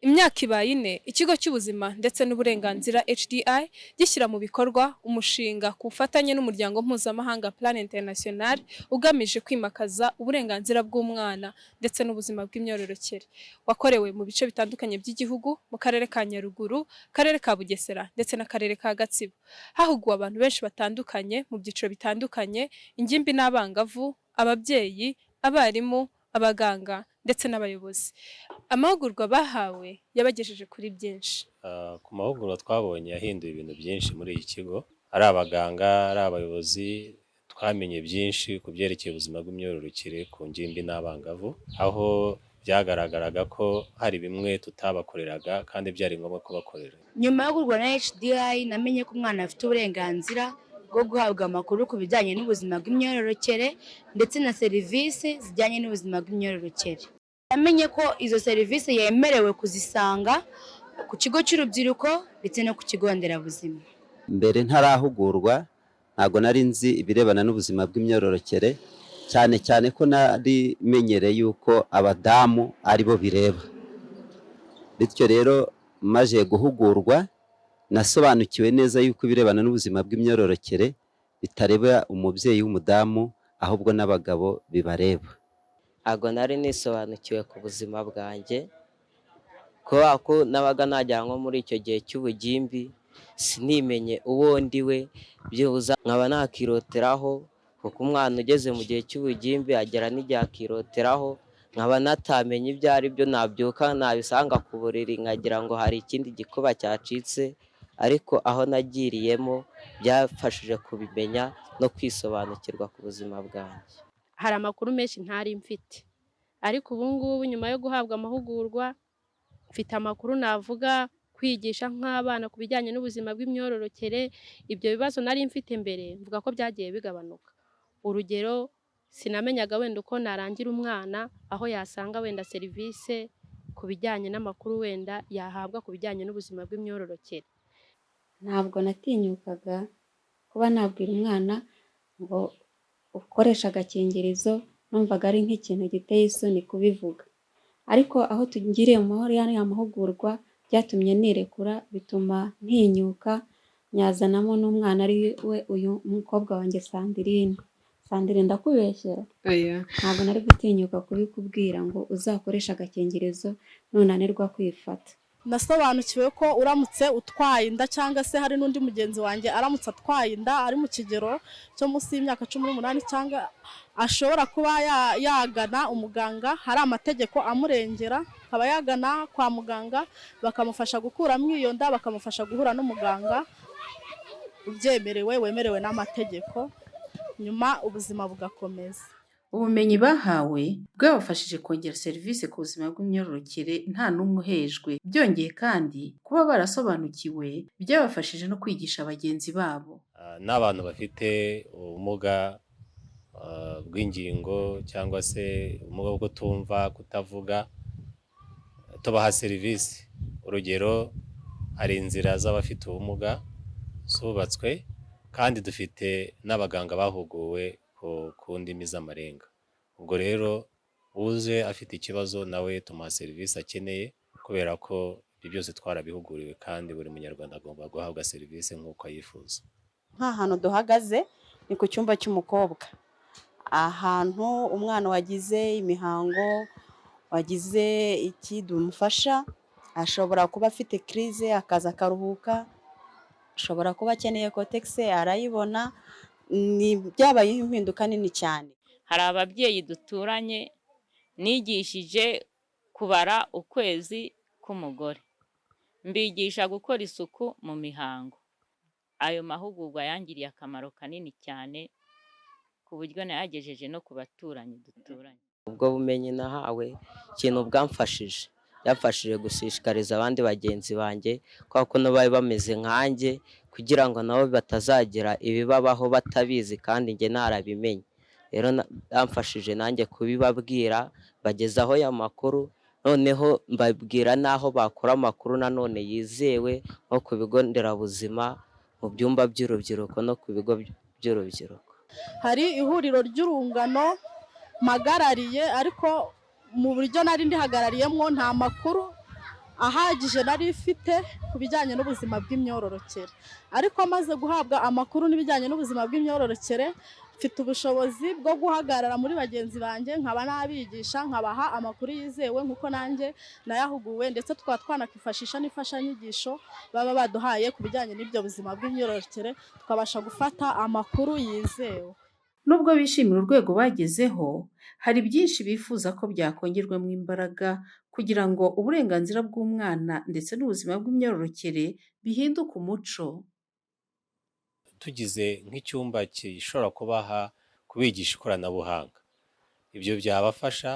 Imyaka ibaye ine Ikigo cy'Ubuzima ndetse n'Uburenganzira, HDI, gishyira mu bikorwa umushinga ku bufatanye n'Umuryango Mpuzamahanga Plan International ugamije kwimakaza uburenganzira bw'umwana ndetse n'ubuzima bw'imyororokere. Wakorewe mu bice bitandukanye by'igihugu, mu Karere ka Nyaruguru, Karere ka Bugesera ndetse n'Akarere ka Gatsibo. Hahuguwe abantu benshi batandukanye mu byiciro bitandukanye, ingimbi n'abangavu, ababyeyi, abarimu, abaganga ndetse n'abayobozi. Amahugurwa bahawe yabagejeje kuri byinshi. Ku mahugurwa twabonye yahinduye ibintu byinshi muri iki kigo, ari abaganga, ari abayobozi, twamenye byinshi ku byerekeye ubuzima bw'imyororokere ku ngimbi n'abangavu, aho byagaragaraga ko hari bimwe tutabakoreraga kandi byari ngombwa kubakorera. Nyuma yo guhugurwa na HDI, namenye ko umwana afite uburenganzira bwo guhabwa amakuru ku bijyanye n'ubuzima bw'imyororokere ndetse na serivisi zijyanye n'ubuzima bw'imyororokere. Namenye ko izo serivisi yemerewe kuzisanga ku kigo cy'urubyiruko ndetse no ku kigo nderabuzima. Mbere ntarahugurwa, ntabwo nari nzi ibirebana n'ubuzima bw'imyororokere, cyane cyane ko nari menyereye yuko abadamu aribo bireba. Bityo rero, maze guhugurwa, nasobanukiwe neza yuko ibirebana n'ubuzima bw'imyororokere bitareba umubyeyi w'umudamu, ahubwo n'abagabo bibareba. Ntabwo nari nisobanukiwe ku buzima bwanjye, kubera ko nabaga najya nko muri icyo gihe cy'ubugimbi sinimenye uwo ndi we, byibuze nkaba nakiroteraho, kuko umwana ugeze mu gihe cy'ubugimbi agera n'igihe akiroteraho, nkaba natamenya ibyo ari byo, nabyuka nabisanga ku buriri nkagira ngo hari ikindi gikuba cyacitse. Ariko aho nagiriyemo byafashije kubimenya no kwisobanukirwa ku buzima bwanjye. Hari amakuru menshi ntari mfite, ariko ubu ngubu nyuma yo guhabwa amahugurwa mfite amakuru. Navuga kwigisha nk'abana ku bijyanye n'ubuzima bw'imyororokere, ibyo bibazo nari mfite mbere mvuga ko byagiye bigabanuka. Urugero, sinamenyaga wenda uko narangira umwana aho yasanga wenda serivisi ku bijyanye n'amakuru wenda yahabwa ku bijyanye n'ubuzima bw'imyororokere. Ntabwo natinyukaga kuba nabwira umwana ngo ukoreshe agakingirizo, numvaga ari nk'ikintu giteye isoni kubivuga. Ariko aho tugiriye mu mahoro y'ariya mahugurwa, byatumye nirekura, bituma ntinyuka, nyazanamo n'umwana, ari we uyu mukobwa wanjye Sandrine. Sandrine, ndakubeshyera? Oya. Ntabwo nari gutinyuka kubikubwira ngo uzakoreshe agakingirizo nunanirwa kwifata. Nasobanukiwe ko uramutse utwaye inda, cyangwa se hari n'undi mugenzi wanjye aramutse atwaye inda ari mu kigero cyo munsi y'imyaka 18, cyangwa ashobora kuba yagana umuganga, hari amategeko amurengera, akaba yagana kwa muganga bakamufasha gukuramo iyo nda, bakamufasha guhura n'umuganga ubyemerewe, wemerewe n'amategeko, nyuma ubuzima bugakomeza. Ubumenyi bahawe bwabafashije kongera serivisi ku buzima bw'imyororokere nta n'umwe uhejwe. Byongeye kandi, kuba barasobanukiwe byabafashije no kwigisha bagenzi babo. N'abantu bafite ubumuga bw'ingingo cyangwa se ubumuga bwo kutumva, kutavuga, tubaha serivisi. Urugero, hari inzira z'abafite ubumuga zubatswe, kandi dufite n'abaganga bahuguwe ku ndimi z'amarenga. Ubwo rero uje afite ikibazo nawe tumuha serivisi akeneye, kubera ko ibyo byose twarabihuguriwe, kandi buri Munyarwanda agomba guhabwa serivisi nk'uko ayifuza. Nk'ahantu duhagaze ni ku cyumba cy'umukobwa, ahantu umwana wagize imihango, wagize iki, dumufasha. Ashobora kuba afite crise akaza akaruhuka, ashobora kuba akeneye Kotex arayibona. Ni byabayeho impinduka nini cyane. Hari ababyeyi duturanye nigishije kubara ukwezi k'umugore, mbigisha gukora isuku mu mihango. Ayo mahugurwa yangiriye akamaro kanini cyane, ku buryo nayagejeje no ku baturanyi duturanye. Ubwo bumenyi nahawe, ikintu bwamfashije, byamfashije gushishikariza abandi bagenzi banjye, kubera ko nabo bari bameze nkanjye, kugira ngo nabo batazagira ibibabaho batabizi kandi njye narabimenye. Rero byamfashije nanjye kubibabwira, bagezaho aya makuru, noneho mbabwira n'aho bakura amakuru nanone yizewe, nko ku bigo nderabuzima, mu byumba by'urubyiruko no ku bigo by'urubyiruko. Hari ihuriro ry'urungano mpagarariye, ariko mu buryo nari ndihagarariyemo nta makuru ahagije nari mfite ku bijyanye n'ubuzima bw'imyororokere, ariko maze guhabwa amakuru n'ibijyanye n'ubuzima bw'imyororokere, mfite ubushobozi bwo guhagarara muri bagenzi banjye nkaba nabigisha, nkabaha amakuru yizewe nk'uko nanjye nayahuguwe, ndetse tukaba twanakifashisha n'imfashanyigisho baba baduhaye ku bijyanye n'ibyo buzima bw'imyororokere, tukabasha gufata amakuru yizewe. Nubwo bishimira urwego bagezeho, hari byinshi bifuza ko byakongerwamo imbaraga kugira ngo uburenganzira bw'umwana ndetse n'ubuzima bw'imyororokere bihinduke umuco. Tugize nk'icyumba gishobora kubaha kubigisha ikoranabuhanga, ibyo byabafasha,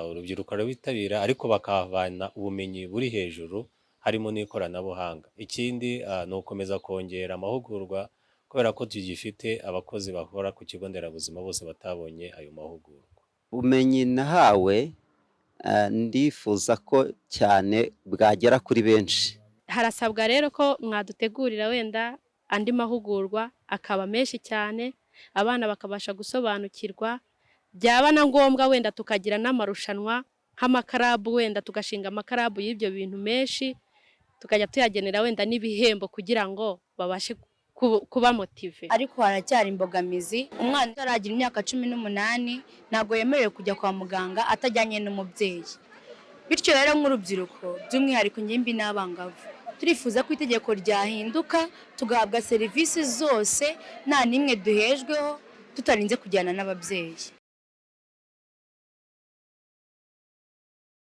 urubyiruko rurabitabira ariko bakahavana ubumenyi buri hejuru harimo n'ikoranabuhanga. Ikindi ni ugukomeza kongera amahugurwa kubera ko tugifite abakozi bakora ku kigo nderabuzima bose batabonye ayo mahugurwa. Ubumenyi nahawe ndifuza ko cyane bwagera kuri benshi. Harasabwa rero ko mwadutegurira wenda andi mahugurwa akaba menshi cyane, abana bakabasha gusobanukirwa, byaba na ngombwa wenda tukagira n'amarushanwa nk'amakarabu, wenda tugashinga amakarabu y'ibyo bintu menshi, tukajya tuyagenera wenda n'ibihembo kugira ngo babashe kuba motive. Ariko haracyari imbogamizi, umwana utaragira imyaka 18 ntabwo yemerewe kujya kwa muganga atajyanye n'umubyeyi. Bityo rero nk'urubyiruko, by'umwihariko ingimbi n'abangavu, turifuza ko itegeko ryahinduka tugahabwa serivisi zose nta n'imwe duhejweho, tutarinze kujyana n'ababyeyi.